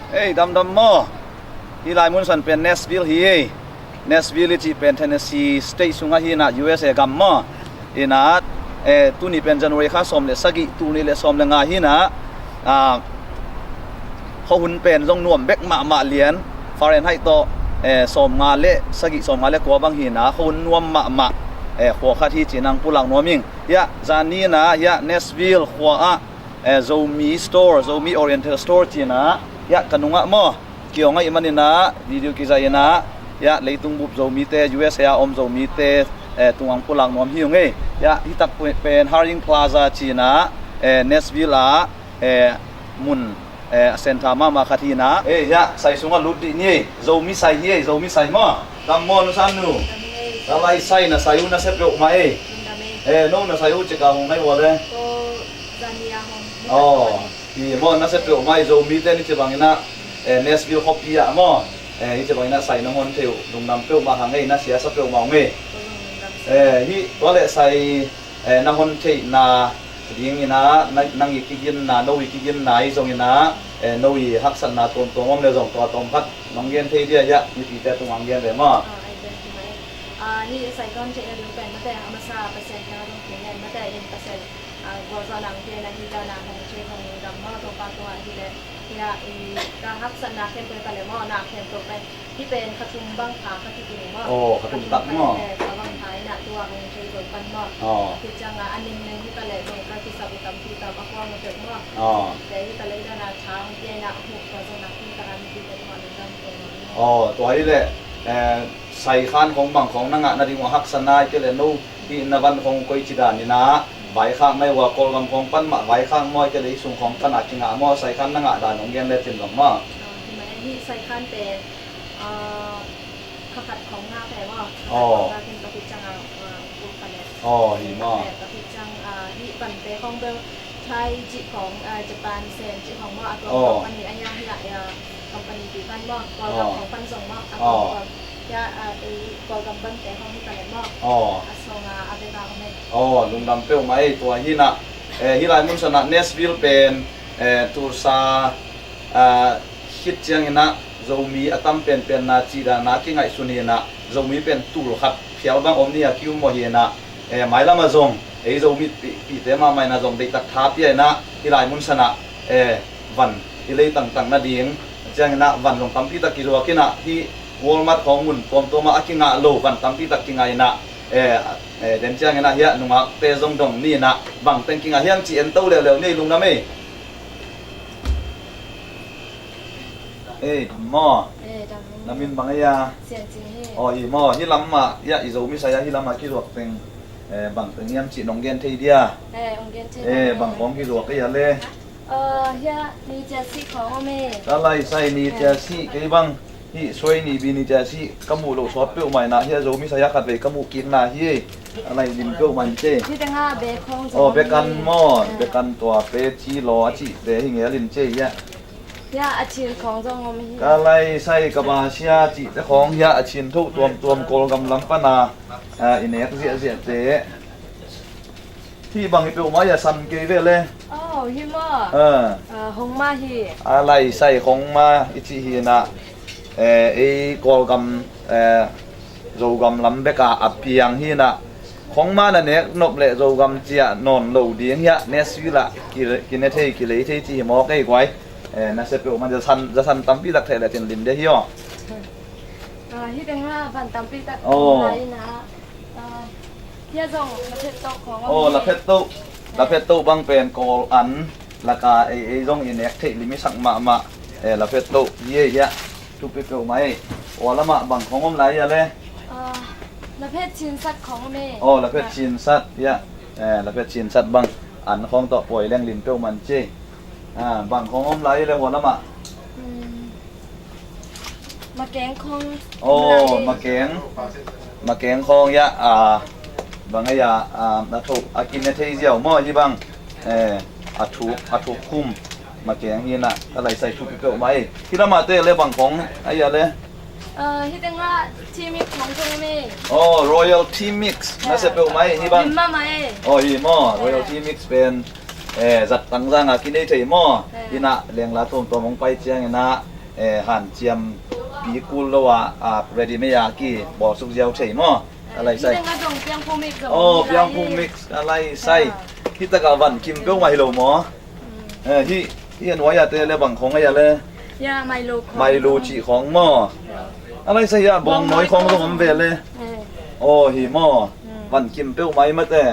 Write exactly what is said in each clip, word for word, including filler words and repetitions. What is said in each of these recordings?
Ei, damdam maw? Hih lai munsan pen Nashville hi ei. Nashville i cih pen Tennessee State sungah hi inah, U S A gam maw? Inah, eh, tuni pen January kha sawm le sagih, tul nih le sawm le nga hi inah, ah, khuahun pen zong nuam bek mahmah lian, Fahrenheit tawh, eh, sawm nga le sagih, sawm nga le kua bang hi inah, khuahun nuam mahmah, eh, khua khat hi ci-in ang pulak nuam ing. Hiah, zani inah, hiah, Nashville khua ah, eh, Zomi Store, Zomi Oriental Store ci-in ah, hiah, ka nungah maw? Kiawng ahih man inah, video kizaih inah, hiah, leitung bup Zomite, U S A a om Zomite, eh, tungah ang pulak nuam hi ung ei. Hiah, hih tak pen Harding Plaza ci-in ah, eh, Nashville ah, eh, mun, eh, a center mahmah khat hi inah. Eh, hiah, sai sungah lut dih ni ei. Zomi sai hi ei, Zomi sai maw? Dam maw, nu Sannu? Ka lai sai, na sai uh na sia peuhmah ei. Eh, no na sai uh cik a hong nai ua le. Aw, hi maw, na sia peuhmah ei, Zomite ni ci bang inah, eh, Nashville khuapi ah maw, eh, hi ci bang inah sai nong hon thei uh lungdam peuhmah hang ei, na sia sa peuhmah ung ei. Eh, hih tua leh sai, eh, na hon theihna ding inah, na, nang i kiginna, no i kiginna i zong inah, eh, no i haksatna tuamtuam om le zong tua tawm khat nong gen thei dia hiah, mipite tungah ang gen ve maw? Ah, hih sai ka hon theihna ding pen mate, a masa Pasian kiangah zong thungen mate in Pasian, ah, gualzawhna ang pia in ah, hih dan a hong thei hong dam maw, Topa tungah hi leh. Hiah, i, ka haksatna khempeuh hi ta leh maw, na khempeuh pen, hih pen kha thum bang pha ka kiki ni maw. Aw, kha thum tak maw. Kha thum tak maw. Eh, kha bang pha inah tua hong thei zo pan maw. Aw. Hih ciangah a ning ning hi ta leh zong ka kisap i tampi tam a kuang a peuh maw. Aw. Te hi ta leh hih dan a tha hong pia inah, hmuh tua zong nak hih tak a mipite tungah lungdam peuh maw. Aw, tua hi leh, eh, sai khan khong bang khong na ngah nading uh a haksatna, ahih kei leh no hih na van khong koici dan inah vaikhak na hi ua, Kawlgam khong pan mah vaikhak maw, ahih kei leh hih sung khong pan a kingah maw, sai khan na ngah dan hong gen le cin zong maw? Ah, hi mah e, hih sai khan pen, ah, kha khat khong ngah ve maw. Kha khat khong ngah kin ka hih ciang a, ah, guk ka leh. Aw, hi maw. Ka hih ciang, ah, hih vante khong bel Thai cih khong, ah, Japan, Sen cih khong maw, a tuam company a hiang hiah, ah, company pi pan maw, Kawlgam khong pan zong maw, a tuam tuam. Hiah, ah, ei Kawlgam bante khong hi ta leh maw. Aw. A sawng a, a bek a om ei. Aw, lungdam peuhmah ei, tua hi inah, eh, hih lai munsan ah Nashville pen, eh, Tulsa, ah, khit ciang inah Zomi a tam penpenna cih dan a kingaihsun hi inah, Zomi pen tul khat phial bang om ni a ki-um mawh hi inah, eh, mailam ah zong ei Zomi pi-, pite mahmah inah zong deihtak tha pia inah, hih lai munsan ah, eh, van i lei tangtang nading ciang inah van zong tampi tak kizuak inah, hih Walmart khong mun tuamtuam ah a kingah lo van tampi tak kingah inah, eh, eh, den ciang inah hiah nungakte zong dong ni inah, bang teng kingah hiam cih en to leuleu ni ei, lungdam ei. Ei, dam maw? Ei, dam. Na min bang ei a? Sian Cing hi. Aw, hi maw? Hih lam ah, hiah i Zomi sai ah hih lam ah kizuak teng, eh, bang teng hiam cih nong gen thei dia? Eh, hong gen thei. Eh, bang khong kizuak ei a le? Aw, hiah ni cia sih khong om ei. Ka lai sai ni cia sih, kei bang hih suai ni bi ni cia sih ka muh loh sawt peuhmah inah, hiah Zomi sai ah khatvei ka muh kikna hi ei. A lai lim peuhmah in ci ei. Hih tengah bek khong zong om ei. Aw, bek an maw? Bek an tua pe ci law a cihte hi ngel in ci ei hiah. Hiah a chin khong zong om hi. Ka lai sai, ka ba sia cihte khong hiah a chin thoh tuamtuam, Kawlgam lam pan a, ah, i nek ziahziahte. Hih bang hi peuhmah hiah san kei ve le. Aw, hi maw. Ah. Ah, hong ma hi. A lai sai hong ma i cih hi inah, eh, ei Kawlgam, eh, Zogam lam bek a a piang hi inah, khong ma na nek nop leh Zogam ciah nawn lo ding hiah, Nashville ah ki, kine thei, kilei thei ci hi mawk ei guai. Eh, na sia peuhmah, za san, za san tampi tak theih leh cin lim dia hi aw. Ah, hih tengah van tampi tak lai inah, ah, hiah zong laphet toh khong om hi. Aw, laphet toh, laphet toh bang pen Kawl an lak a ei, ei zong i nek theih lim i sak mahmah, eh, laphet toh hi ei hiah. Thupi peuhmah ei. Aw, lamah bang khong om lai a le? Ah, laphet cinsat khong om ei. Aw, laphet cinsat, hiah. Eh, laphet cinsat bang an khong tawh puai leng lim peuhmah in ci ei. Ah, bang khong om lai a le hua lamah? Hmm. Makeng khong. Aw, makeng. Makeng khong hiah, ah, bang ei a, ah, a thoh, a kine thei ziau maw hih bang? Eh, a thuk, a thuk khum. Makeng hi inah, ka lai sai, thupi peuhmah ei. Hih lamah te le bang khong ei a le? Ah, hih tengah tea mix khong zong om ei. Aw, Royal Tea Mix. Na sia peuhmah ei, hih bang. Lim mahmah ei. Aw, hi maw, Royal Tea Mix pen, eh, zat tangzang a kinei thei maw. Eh. Inah lengla tuamtuam hong pai ciang inah, Eh, hanciam pi kul lo a, a, ready made a kibawlsuk ziau thei maw? A lai sai. Hih tengah zong piangphu mix zong om lai. Oh, piangphu mix a lai sai. Ah. Hih takah van kim peuhmah hi lo maw? Mm. Eh, hih, hih a nuai-ah te le bang khawng a hia le? Ya, Milo khawng. Milo cih khawng maw? Ya. A lai sai ah, bawngnawi khawng zong om ve le. Eh. Oh, hi maw? Mm. Van kim peuhmah hi mate.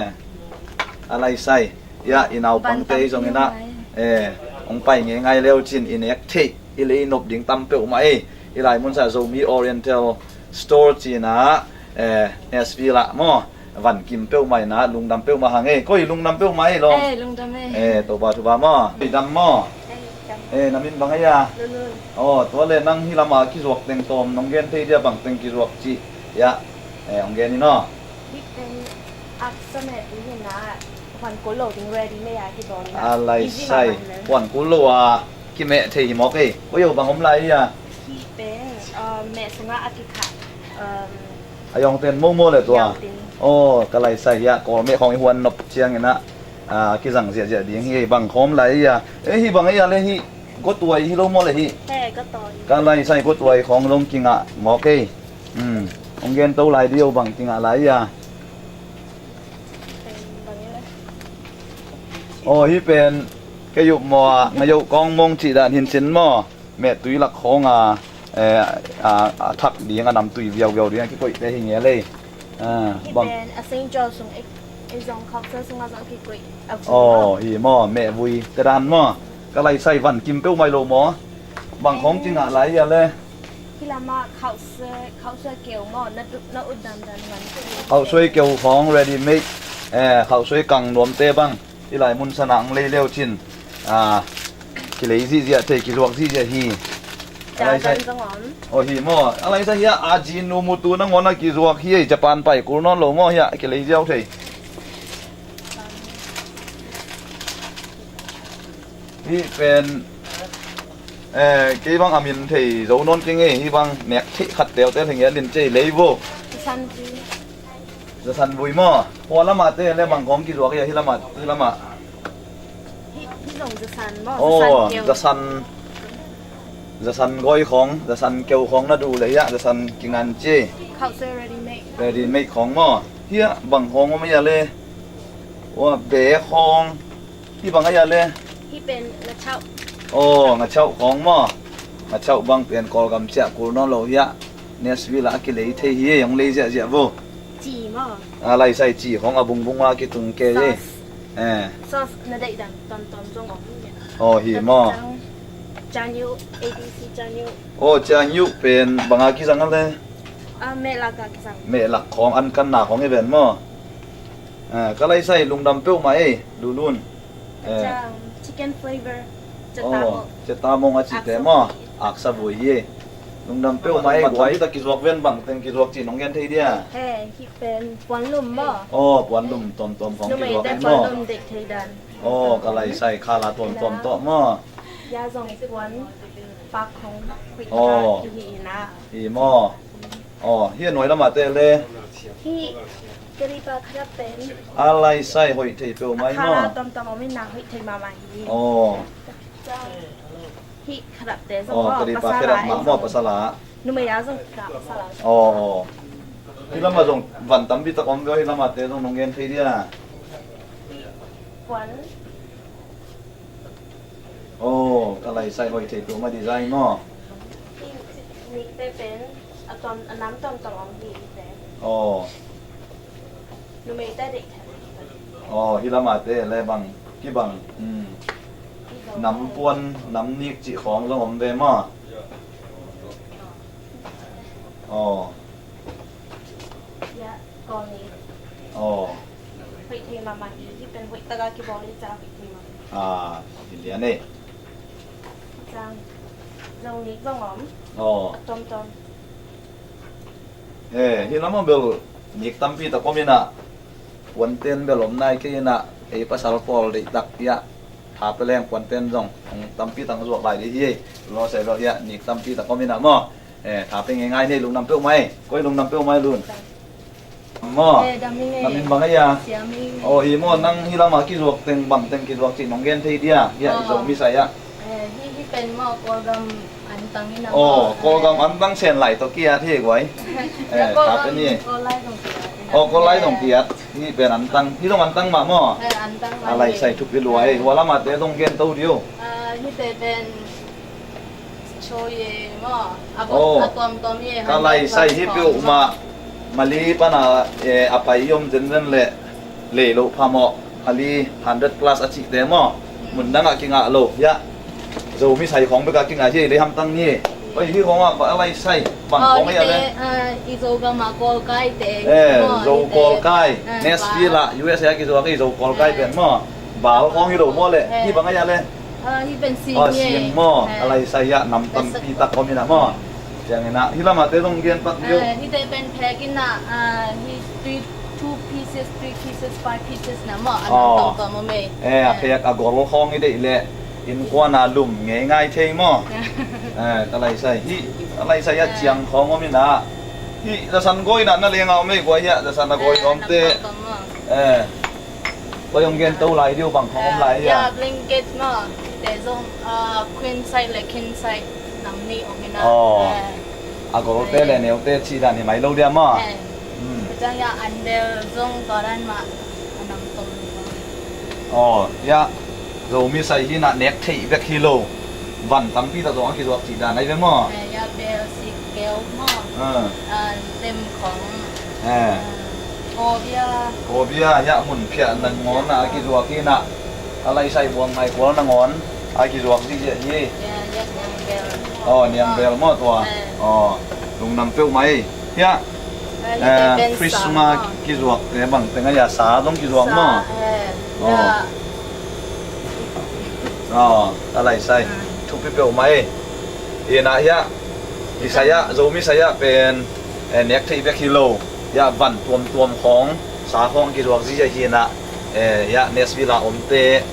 A lai sai. Ya, i naupangte hi zong inah, eh, hong pai ngeingai leu cin i nek theih, i lei nop ding tam peuhmah ei. I lai munsa Zomi Oriental Store cinah, eh, S V lah maw? Van kim peuhmah inah, lungdam peuhmah hang ei. Koi lungdam peuhmah ei lo. Eh, lungdam ei. Eh, Topa thupha maw? Lungdam maw? Eh, lungdam. Eh, na min bang ei a? Lulun. Oh, tua le nang hih lamah kizuak teng tawm nong gen thei dia, bang teng kizuak cih. Ya, eh, hong gen in aw. Hih teng aksa meh ding hi na, huan kul lo ding ready made a kibawl hi na. A lai sai. Easy mah bang leng. Huan kul lo a kimeh thei hi mawk ei. Koi o bang om lai hi a? Hih pen, uh, meh sungah a kikhah, um, a yawngten momo le tua. Yawngten. Oh, ka lai sai hi a, Kawl meh khawng i huan nop ciang inah, ah, kizang ziahziah ding hi ei, bang khawng om lai hi a? Eh, hih bang ei a le hih gotuai hi lo maw le hih? He, gotuai. Ka lai sai gotuai khawng zong kingah mawk ei. Hmm. Hong gen to lai dih o, bang kingah lai hi a? Aw, hih pen kei uh maw a, ngaih uh kawng mong cih dan hin cin maw? Mehtui lak khawng a, eh, a, a thak ding a namtui viauviau ding a kikoihte hi ngel ei. Ah, hih bang pen a Saint George sung ei, ei zong khauhsuai sungah zong kikoih a vui maw? Aw, hi maw, mehvui te dan maw? Ka lai sai van kim peuhmah hi lo maw? Bang khawng kingah lai hi a le? Hih lamah khauhsuai, khauhsuai keu maw? Na du-, na ut dandan man. Khauhsuai keu khawng ready made, eh, khauhsuai kang nuamte bang. Hih lai mun sanah ang lei leu cin. Ah, kilei zihziah thei, kizuak zihziah hi. A lai sai. Japan zong om. Oh, hi maw? A lai sai hi a, a zi nu mutu nangawn a kizuak hi ei, Japan pai kul nawn lo maw hi a, kilei ziau thei. Hih pen, eh, kei bang a min thei zo nawn keng ei, hih bang nek theih khat teuteu thei ngiat lin cei lei vo. Zasan vui. Zasan vui maw? Hua lamah te le bang khawng kizuak hi a, hih lamah, hih lamah. Hih, hih zong zasan maw? Oh, zasan keu. Zasan, zasan goi khawng, zasan keu khawng na duh le hi a, zasan kingan ci. Khauhsuai ready made. Ready made khawng maw? Hi a bang khawng om hi a le? Ua, be khawng. Hih bang a hia le? Hih pen ngachauh. Aw, ngachauh khawng maw? Ngachauh bang pen Kawlgam ciah kul nawn lo hi a. Nashville ah a kilei thei hi, hong lei ziahziah vo. Ci maw? A, laisai ci khawng a bungbung a kitung kei hi. Sauce. Eh. Sauce na deih dan tuamtuam zong om hi. Aw, hi maw? Ciangyu, A B C ciangyu. Aw, ciangyu pen bang a kizang a le? A, mehlak a kizang. Mehlak khawng an kanna khawng hi ven maw? Eh, ka laisai lungdam peuhmah ei, Lulun. Eh. Ciang, chicken flavor. Aw, cetamong a cite maw? Aksa vui hi. Lungdam peuhmah ei, guai. Bangtan kizuak ven, bangteng kizuak cih nong gen thei dia? He, hih pen puanlum maw? Aw, puanlum tuamtuam khawng kizuak ei maw? Numeite puanlum deih thei dan. Aw, ka laisai khala tuamtuam tawh maw? Ya zong puan pak khawng huih tak hi hi na. Hi maw? Aw, hih a nuai lamah te le. Hih karipa kharap pen. A laisai hoih thei peuhmah hi maw? Khala tuamtuam om in na hoih thei mahmah hi. Aw. Hih kharapte zong maw, karipa kharap mah maw, pasal ah. Numei a zong kikah pasal ah. Aw. Hih lamah zong van tampi tak om ve, hih lamah te zong nong gen thei dia? Puan. Aw, ka laisai hoih thei peuhmah design maw? Hih nikte pen a tuam, a nam tuamtuam om hi te. Aw. Numeite deih thei. Aw, hih lamah te le bang kibang. Hmm. Nam puan, nam nik cih khawng zong om ve maw? Aw. Ya, kawlni. Aw. Hoih thei mahmah hi, hih pen hoih taka kibawl hi ca hoih thei mahmah. Ah, hi lian e. Cang. Zong nik zong om. Aw. A tuamtuam. Eh, hih lamah bel nik tampi tak om inah. Puanten bel om nai kei inah. Ei pasal pawl deih tak hiah. Tha peleng puanten zong. Tampi tak zuak lai dih hi. Lo sai lo hiah nik tampi tak om inah maw? Eh, tha pe ngeingai nei, lungdam peuhmah ei. Koi lungdam peuhmah ei Lun. Maw? Eh, dam ing ei. Dam ing bang ei a? Siam ing. Aw, hi maw, nang hih lamah kizuak teng bang teng kizuak cih nong gen thei dia? Hiah, i Zomi sai ah. Eh, hih, hih pen maw, Kawlgam antang hi na maw. Aw, Kawlgam antang Sen lai tawh ki-at hi guai. Eh, Kawlgam, ka pen hi. Kawllai zong ki-at hi na. Aw, Kawllai zong ki-at. Hih pen antang. Hih zong antang mah maw. Eh, antang mah. A lai sai thupi lua hi. Hua lamate zong gen to dih o. Ah, hihte pen Choye maw. A, oh, a tuamtuam hi. Ka lai sai hi peuhmah. Mali pana, eh, a pai i om zenzen leh lei loh phamawh. Mali hundred plus a cihte maw. Hmm. Mundangah kingah lo. Hiah Zomi sai khawng bekah kingah hi, lei hamtang ni. Oi, hih khawngah a lai sai bang khawng hi a le. Ah, i Zogam ah kawlkaite. Eh, maw, Zo hihte kawlkai. Eh, Nashville ah, U S A ah kizuak i Zo kawlkai pen maw. Bal khawng hi lo maw le. Eh. Hih bang a hi a le. Ah, hih pen sing hi. Ah, sing maw. Eh. A lai sai ah nam tampi tak om hi na maw. Ciangin ah, hih lamah te zong gen pak dih o. Eh, hihte pen phek in ah, ah, hih three, two pieces, three pieces, five pieces na maw. A nam tuamtuam om ei. Eh, a phek a gol khawng i deih leh innkuan a lum ngeingai thei maw. Eh, ka lai sai. Hih, ka lai sai ah ciang khawng om in ah. Hih, zasan gawi in ah na leng a om ei guai hiah, zasan a gawi omte. Eh. Koi hong gen to lai dih o, bang khawng om lai hiam? Ya, blanket maw. Te zong, ah, queen size le king size nam nih om hi na. Aw. Eh. A golte le neute cih dan hi mai lo dia maw? Eh. Hmm. Tua ciang ya, under zong tua dan mah a nam tom hi maw. Aw, ya. Zomi sai hi na nek theih bek hi lo. Van tampi tak zong a kizuak cih dan ahi ve maw? Eh, ya, bel sik keu maw. Ah. Ah, lem khawng. Eh. Ah, kawbia. Kawbia, hiah mun phiah nangawn ah a kizuak hi na. A lai sai buang ngai kual nangawn a kizuak zihziah hi. Ya, ya, niangbel. Oh, niangbel maw tua. Eh. Oh, lungdam peuhmah ei. Hiah, eh, fridge sungah kizuak te bang teng a, ya, sa zong kizuak maw. Eh, oh. Ya. Oh, a lai sai. Hmm. Thupi peuhmah ei. Hi na hiah, i sai ah, Zomi sai ah pen, eh, nek theih bek hi lo. Hiah van tuamtuam khawng, sa khawng kizuak zia hi na, eh, hiah Nashville a omte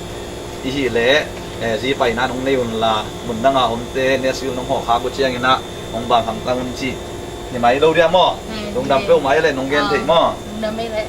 i hih leh, eh, zi paina nong nei un la, mundang a omte Nashville nong hawh khak uh ciangin ah hong bang hamtang un cih hi mai lo dia maw. Hmm, lungdam peuhmah ei le nong gen theih maw. Lungdam ei le.